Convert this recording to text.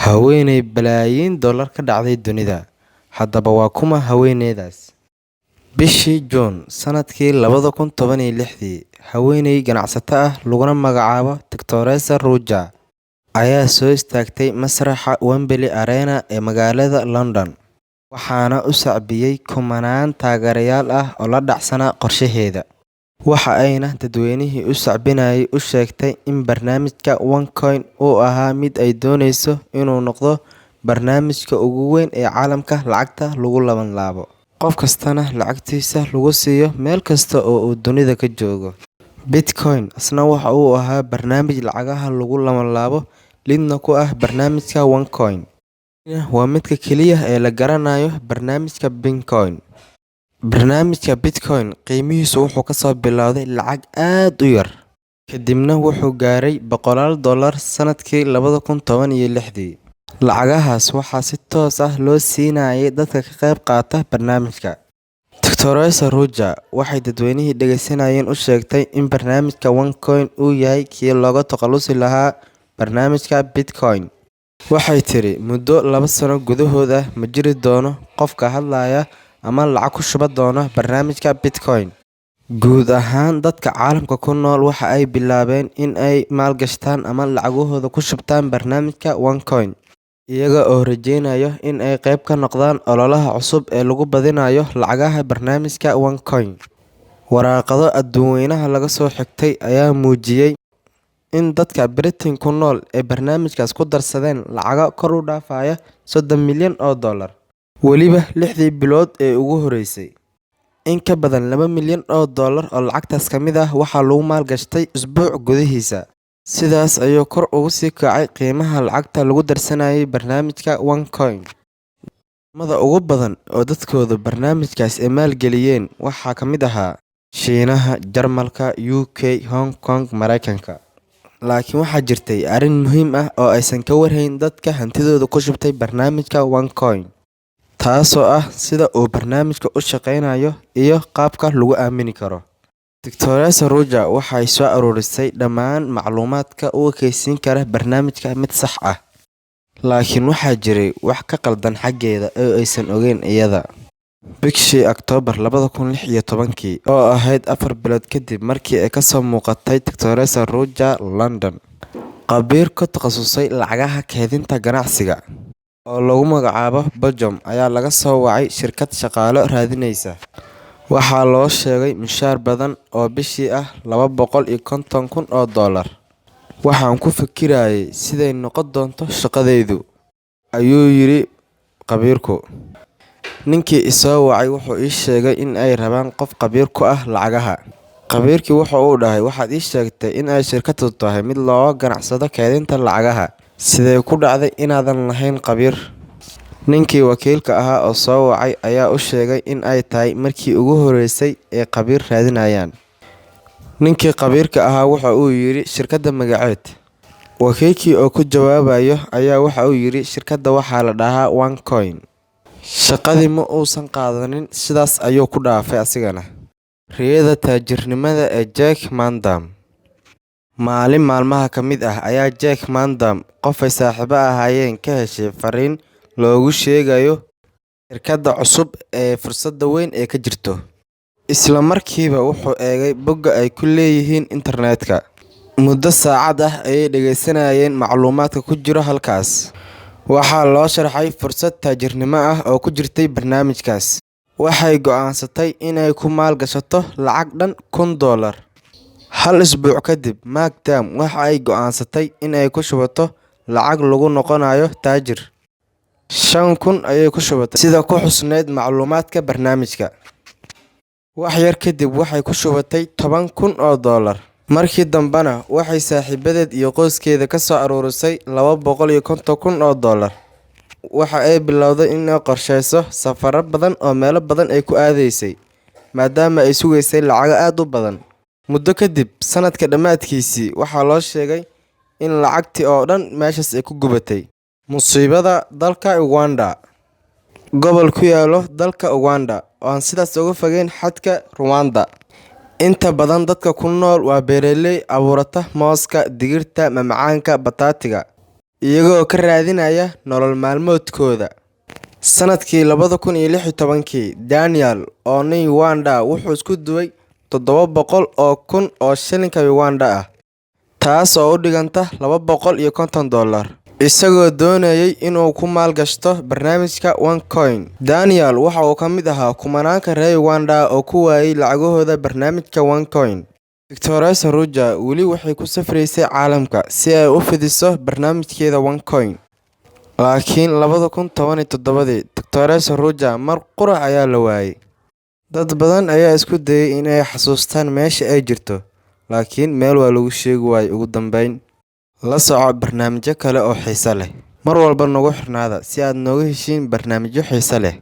Haweeney balaayiin dollar ka dhacday dunida. Haddaba waa kuma haweeneydaas? Bishii Juun sanadkii 2016-dii, haweeney ganacsato ah laguna magacaabo Doctoressa Ruja ayaa soo istaagtay masraxa Wembley Arena ee magaalada London, waxaana u sacbiyay kumanaan taageerayaal ah oo la dhacsanaa qorshaheeda. Waxa ayna dadweynihii u sacbinayay u sheegtay in barnaamijka OneCoin uu ahaa mid ay dooneyso inuu noqdo barnaamijka ugu weyn ee caalamka lacagta lagu labanlaabo, qof kastana lacagtiisa lagu siiyo meel kasta oo uu dunida ka joogo. Bitcoin isna waxa uu ahaa barnaamij lacagaha lagu labanlaabo, lidna ku ah barnaamijka OneCoin. Waa midka kaliya ee la garanayo barnaamijka Bitcoin. Barnaamijka Bitcoin qiimihiisu wuxuu kasoo bilowday lacag aad u yar, kadibna wuxuu gaaray boqolaal dollar sanadkii 2016-dii. Lacagahaas waxaa si toos ah loo siinayay dadka ka qayb qaata barnaamijka. Doctoressa Ruja waxay dadweynihii dhageysanayay u sheegtay in barnaamijka OneCoin uu yahay kii looga takhalusi lahaa barnaamijka Bitcoin. Waxay tiri, muddo 2 sano gudahood ah ma jiri doono qof ka hadlaya ama lacag ku shuban doona barnaamijka Bitcoin. Guud ahaan dadka caalamka ku nool waxa ay bilaabeen in ay maalgashtaan ama lacagahooda ku shubtaan barnaamijka OneCoin, iyaga oo rajeynaya in ay qayb ka noqdaan ololaha cusub ee lagu badinayo lacagaha barnaamijka OneCoin. Waraaqado dadweynaha laga soo xigtay ayaa muujiyay in dadka Britain ku nool ay barnaamijkaas ku darsadeen lacago kor u dhaafaya 30 milyan oo dollar, weliba 6-dii bilood ee ugu horeysay. In ka badan 2 milyan oo dollar oo lacagtaas ka mid ah waxaa lagu maalgashtay usbuuc gudihiisa. Sidaas ayuu kor ugu sii kacay qiimaha lacagta lagu darsanayay barnaamijka OneCoin. Wadamada ugu badan oo dadkoodu barnaamijkaas ay maalgeliyeen waxaa ka mid ahaa Shiinaha, Jarmalka, UK, Hong Kong, Mareykanka. Laakiin waxaa jirtay arrin muhiim ah oo aysan ka warhayn dadka hantidooda ku shubtay barnaamijka OneCoin, taasoo ah sida uu barnaamijku u shaqeynayo iyo qaabka lagu aamini karo. Doctoressa Ruja waxay soo ururisay dhammaan macluumaadka u ekeysiin kara barnaamijka mid sax ah. Laakiin waxaa jiray wax ka qaldan xaggeeda oo aysan ogeyn iyada. Bishii Oktoobar 2016-kii, oo ahayd 4 bilood kadib markii ay kasoo muuqatay Doctoressa Ruja London, khabiir ku takhasusay lacagaha kaydinta ganacsiga oo lagu magacaabo Bojom ayaa laga soo wacay shirkad shaqaale raadinaysa. Waxaa loo sheegay mushaar badan oo bishii ah 250,000 oo dollar. "Waxaan ku fikirayay siday noqon doonto shaqadaydu," ayuu yiri khabiirku. "Ninkii i soo wacay wuxuu ii sheegay in ay rabaan qof khabiir ku ah lacagaha. Khabiirkii waxa uu dhahay, waxaad ii sheegtay in ay shirkaddu tahay mid looga ganacsado kaydinta lacagaha. Sidee ku dhacday inaadan lahayn khabiir?" Ninkii wakiilka ahaa oo soo wacay ayaa u sheegay in ay tahay markii ugu horeysay ee khabiir raadinayaan. Ninkii khabiirka ahaa waxa uu yiri, "Shirkadda magaceed?" Wakiilkii oo ku jawaabaya ayaa waxa uu yiri, "Shirkadda waxaa la dhahaa OneCoin." Shaqadii ma uusan qaadanin, sidaas ayuu ku dhaafay asigana. Riyada taajirnimada ee Jack Mandam. Maalin maalmaha ka mid ah ayaa Jack Mandam, qof ay saaxiibo ahaayeen, ka heshay fariin loogu sheegayo shirkadda cusub ee fursadda weyn ee ka jirto. Isla markiiba wuxuu eegay bogga ay ku leeyihiin internetka. Muddo saacad ah ayay dhageysanayeen macluumaadka ku jira halkaas. Waxaa loo sharxay fursad taajirnimo ah oo ku jirtay barnaamijkaas. Waxay go'aansatay inay ku maalgashato lacag dhan $1,000. Hal isbuuc kadib, Magdam waxa ay go'aansatay inay ku shubato lacag lagu noqonayo taajir. 5,000 ayay ku shubatay sida ku xusneyd macluumaadka barnaamijka. Wax yar kadib waxay ku shubatay 10,000 oo dollar. Markii dambena waxay saaxiibadeed iyo qoyskeeda ka soo ururisay 250,000 oo dollar. Waxa ay bilowday in ay qorsheyso safarro badan oo meelo badan ay ku aadaysay, maadaama ay sugaysay lacago aad u badan. Muddo kadib, sanadka dhammaadkiisii, waxaa loo sheegay in lacagtii oo dhan meeshaas ay ku gubatay. Musiibada dalka Uganda. Gobol ku yaalo dalka Uganda oo aan sidaas uga fogeyn xadka Rwanda. Inta badan dadka ku nool waa beeraley abuurata mooska, digirta, macmacaanka, bataatiga. iyagoo ka raadinaya nolol maalmeedkooda. Sanadkii 2016-kii, Daniel, oo nin Uganda, wuxuu isku duway 700,000 oo shilinka Uganda ah, taas oo u dhiganta $250, isagoo doonayay inuu ku maalgashado barnaamijka OneCoin. Daniel waxa uu ka mid ahaa kumanaanka reer Uganda oo ku waayay lacagahooda barnaamijka OneCoin. Dr. Ruja weli waxay ku safraysay caalamka si ay u fidiso barnaamijkeeda OneCoin. Laakiin 2017-dii, Dr. Ruja mar qura ayaa la waayay. Dad badan ayaa isku dayay in ay xasuustaan meesha ay jirto, laakiin meel waa lagu sheegi waayay ugu dambeyn. La soco barnaamijyo kale oo xiiso leh. Mar walba nagu xirnaada si aad nooga heshiin barnaamijyo xiiso leh.